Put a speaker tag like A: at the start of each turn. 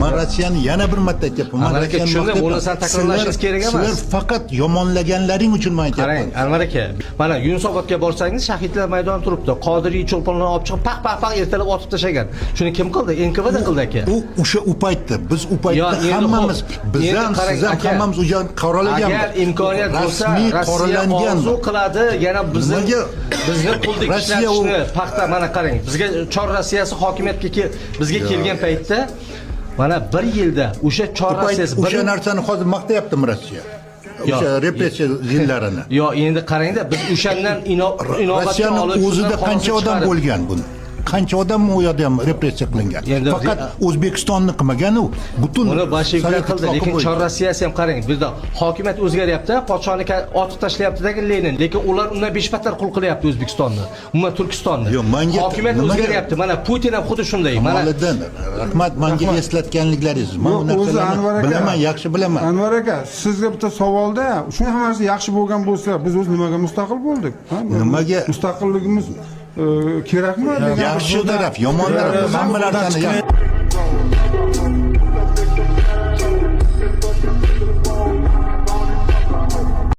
A: Man Rossiyani yana bir marta aytyapman. Man
B: Anvar aka,
A: Rossiyani
B: tushundim,
A: maqtayapman.
B: uni sal takrorlashingiz kerak emas.
A: Sizlar faqat yomonlaganlaring uchun man
B: Qarang,
A: aytyapman.
B: Anvar aka, mana Yunusobodga borsangiz, shahidlar maydoni turibdi. Qodiriy cho'lponlarni olib chiqib, paq paq paq ertalab otib tashlagan. Shuni kim qildi? NKVD qildi, aka.
A: U o'sha u paytda, biz u paytda
B: Yo, endi
A: hammamiz,
B: xo'p,
A: biz
B: endi
A: ham,
B: qarang,
A: siz ham,
B: aka.
A: hammamiz u joyni qoralaganmiz.
B: Agar imkoniyat bo'lsa,
A: Rasmiy
B: Rossiya
A: qoralangan.
B: orzu qiladi, yana bizni
A: Nimaga?
B: bizni quldek
A: Rossiya
B: ishlatishni, paxta, mana qarang, bizga Chor Rossiyasi hokimiyatga bizga kelgan paytda mana bir yilda o'sha Chor
A: U payt
B: Rossiyasi
A: o'sha narsani hozir maqtayaptimi Rossiya?
B: Yo'q.
A: O'sha repressiya yillarini.
B: Yo, endi qarangda, biz o'shandan inobatga
A: Rossiyani
B: olib,
A: o'zida
B: shundan
A: qancha
B: xulosa
A: odam
B: chiqarib-
A: bo'lgan buni? Qancha odam u yoqda ham repressiya qilingan?
B: Endi-
A: Faqat O'zbekistonni qilmagan u, butun
B: Buni bolsheviklar
A: Sovet
B: qildi,
A: Ittifoqi
B: lekin
A: bo'yicha.
B: Chor Rossiyasi ham, qarang, bizda hokimiyat o'zgaryapti, podshoni otib tashlayapti-dagi Lenin, lekin ular undan 5 battar qul qilyapti O'zbekistonni, umuman Turkistonni.
A: Yo'q, manga-
B: Hokimiyat o'zgaryapti. Mana Putin ham xuddi shunday. Mana
A: Kamoliddin, rahmat menga eslatganliklaringiz. Man bu
C: Yo'q, o'zi
A: narsalarni
C: Anvar aka.
A: bilaman, yaxshi bilaman.
C: Anvar aka, sizga bitta savolda, shuni hammasi yaxshi bo'lgan bo'lsa, biz o'zi nimaga mustaqil bo'ldik, ha?
A: Nimaga?
C: Mustaqilligimiz kerakmi degan
A: Yaxshi taraf, yomon taraf, hamma narsani yaxshi.